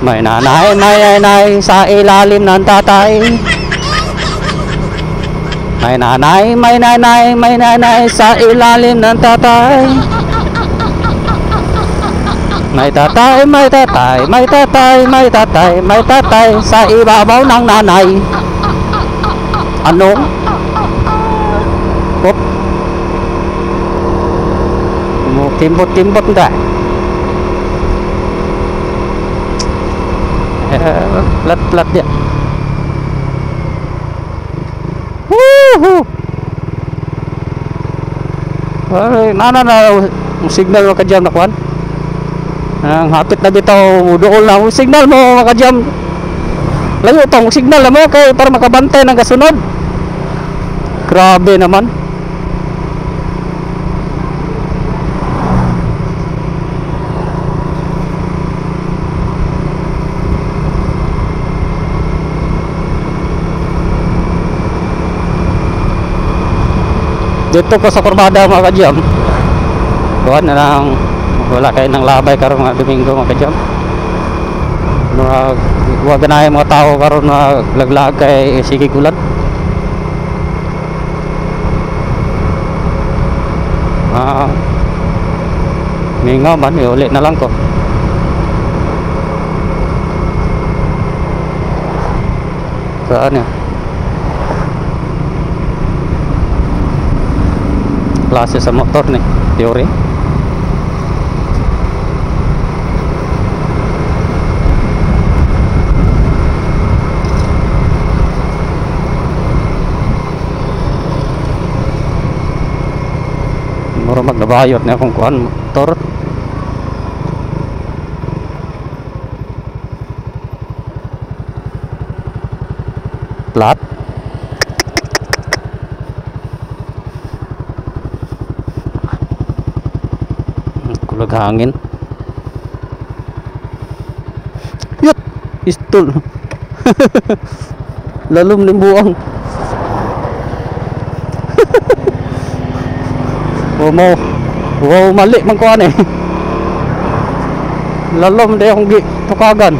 May nanay sa ilalim ng tatay. May nanay, may nanay, may nanay sa ilalim ng tatay. May tatay, may tatay, may tatay, may tatay, may tatay sa ibabaw ng nanay. Ano? Hop. Timbot-timbot na. Plat-plat dia. Woohoo! Ay, nana na signal makajam na kuan. Ang hapit na bitaw dool na signal mo makajam. Layo tong signal na mo kay para makabantay ng kasunod. Grabe naman. Dito ko sa kurbada mga kajam. Kuan na lang, wala kayo ng labay karon mga Domingo mga kajam. Wag na yung mga tao karon na laglag kay sige gulan. Mingaw man, iuli na lang ko. Saan yun? Klase sa motor ni theory. Mura magnabayot na akong kuan motor. Plat. Kulag hangin. Yut, istol. Lalom ng buang. Oh, mo. Wow, mali man kuan eh. Lalom di akong tukagan.